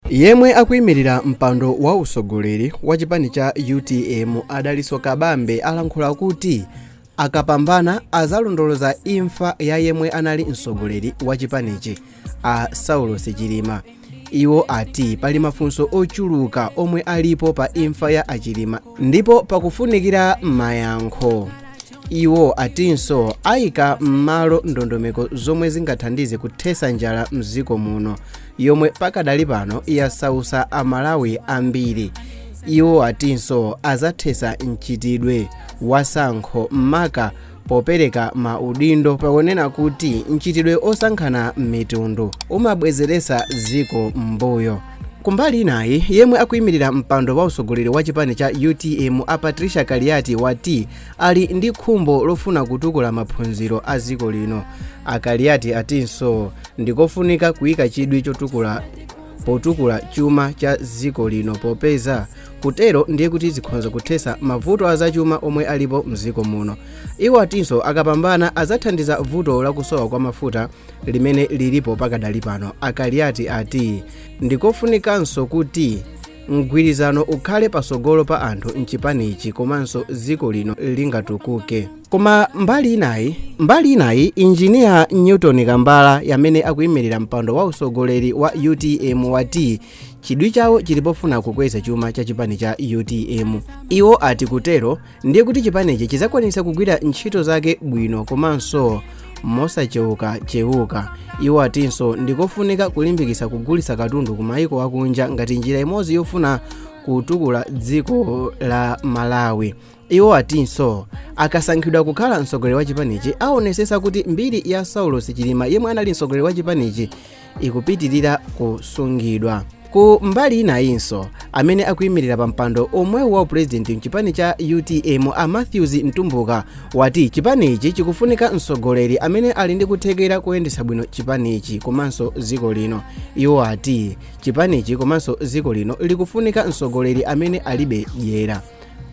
Yemwe akuyimirira mpando wa usogoleri wa chipani cha UTM, a Dalitso Kabambe, alankhula kuti akapambana azalondoloza imfa ya yemwe anali mtsogoleri wa chipanichi, a Saulos Chilima. Iwo ati pali mafunso ochuluka omwe alipo pa imfa ya a Chilima ndipo pakufunikira mayankho. Iwo atinso ayika m'malo ndondomeko zomwe zingathandize kuthetsa njala mdziko muno, yomwe pakadali pano yasautsa Amalawi ambiri. Iwo atinso azathetsa mchitidwe wasankho, maka popereka maudindo, pakunena kuti mchitidwe osankhana mitundu umabwezeretsa dziko m'mbuyo. Kumbali inayi, yemwe akuyimirira mpando wa usogoleri wa chipani cha UTM, a Patricia Kaliati, wati ali ndi khumbo lofuna kutukula maphunziro a dziko lino. A Kaliati atinso ndikofunika kuyika chidwi chotukula potukula chuma cha dziko lino, popeza kutero ndiye kuti zikhoza kuthetsa mavuto azachuma omwe alipo mdziko muno. Iwo atinso akapambana azathandiza vuto lakusowa kwa mafuta limene lilipo pakadali pano. A Kaliati ati ndikofunikanso kuti mgwirizano ukhale pasogolo pa anthu mchipanichi komanso dziko lino lingatukuke. Koma mbali inayi, Injiniya Newton Kambala, yamene akuyimirira mpando wa usogoleri wa UTM, wati chidwi chawo chili pofuna kukweza chuma cha chipani cha UTM. Iwo ati kutero ndiye kuti chipanichi chizakwanitsa kugwira ntchito zake bwino komanso mosachewukachewuka. Iwo atinso ndikofunika kulimbikitsa kugulitsa katundu ku mayiko akunja ngati njira imodzi yofuna kutukula dziko la Malawi. Iwo atinso akasankhidwa kukhala mtsogoleri wa chipanichi, aonesesa kuti mbiri ya Saulos Chilima, yemwe anali mtsogoleri wa chipanichi, ikupitirira kusungidwa. Ku mbali inayinso, amene akuyimirira pa mpando omwewu wa upurezidenti mchipani cha UTM, a Matthews Mtumbuka, wati chipanichi chikufunika mtsogoleri amene ali ndi kuthekera kuyendetsa bwino chipanichi komanso dziko lino. Iwo ati chipanichi komanso dziko lino likufunika mtsogoleri amene alibe dyera.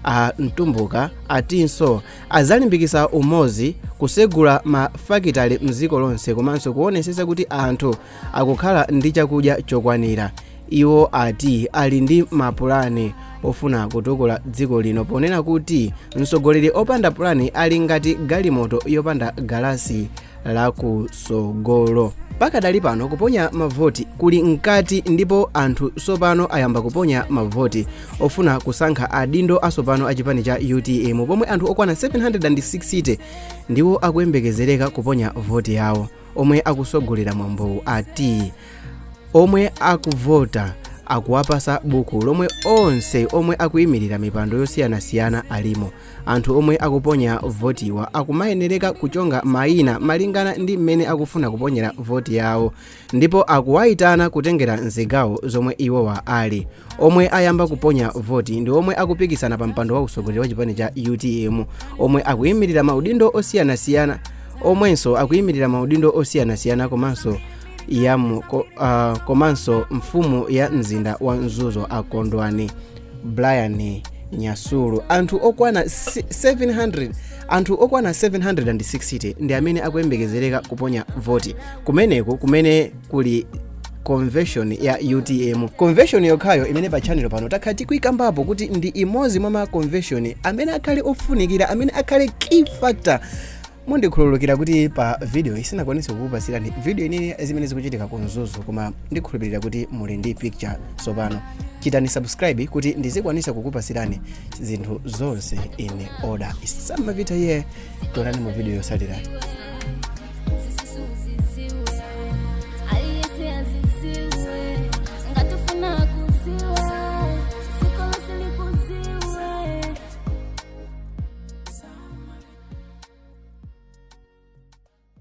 A Mtumbuka atinso azalimbikitsa umodzi, kusegula mafakitale mdziko lonse komanso kuonesesa kuti anthu akukhala ndi chakudya chokwanira. Iwo ati ali ndi mapulani ofuna kutukula dziko lino, ponena kuti mtsogoleri opanda pulani ali ngati galimoto yopanda galasi lakusogolo. Pakadali pano kuponya mavoti kuli mkati, ndipo anthu tsopano ayamba kuponya mavoti ofuna kusankha adindo atsopano a chipani cha UTM, pomwe anthu okwana 760 ndiwo akuyembekezereka kuponya voti yawo. Omwe akusogolera mwambowu ati omwe akuvota akuwapasa buku lomwe onse omwe akuyimirira mipando yosiyanasiyana alimo. Anthu omwe akuponya votiwa akumayenereka kuchonga mayina malingana ndi mmene akufuna kuponyera voti yawo, ndipo akuwayitana kutengera mzigawo zomwe iwowa ali. Omwe ayamba kuponya voti ndi omwe akupikisana pa mpando wa usogoleri wa chipani cha UTM, omwe akuyimirira maudindo osiyanasiyana, omwenso akuyimirira maudindo osiyanasiyana, komanso mfumu ya mzinda wa Mzuzu, Akondwani Brian Nyasulu. Anthu okwana 760 ndi amene akuyembekezereka kuponya voti kumeneku, kumene kuli convention ya UTM, convention yokhayo imene pa channel pano takhala tikuikambapo kuti ndi imodzi mwa ma convention amene akhale ofunikira, amene akhale key factor. Mundikhululukira kuti pa video isinakwanitse kukupasirani video inini zimene zikuchitika ku Mzuzu, koma ndikhulupirira kuti muli ndi picture tsopano. Chitani subscribe kuti ndizikwanisa kukupasirani zinthu zonse in order. Isamavita iye, tionani mu video yotsatira.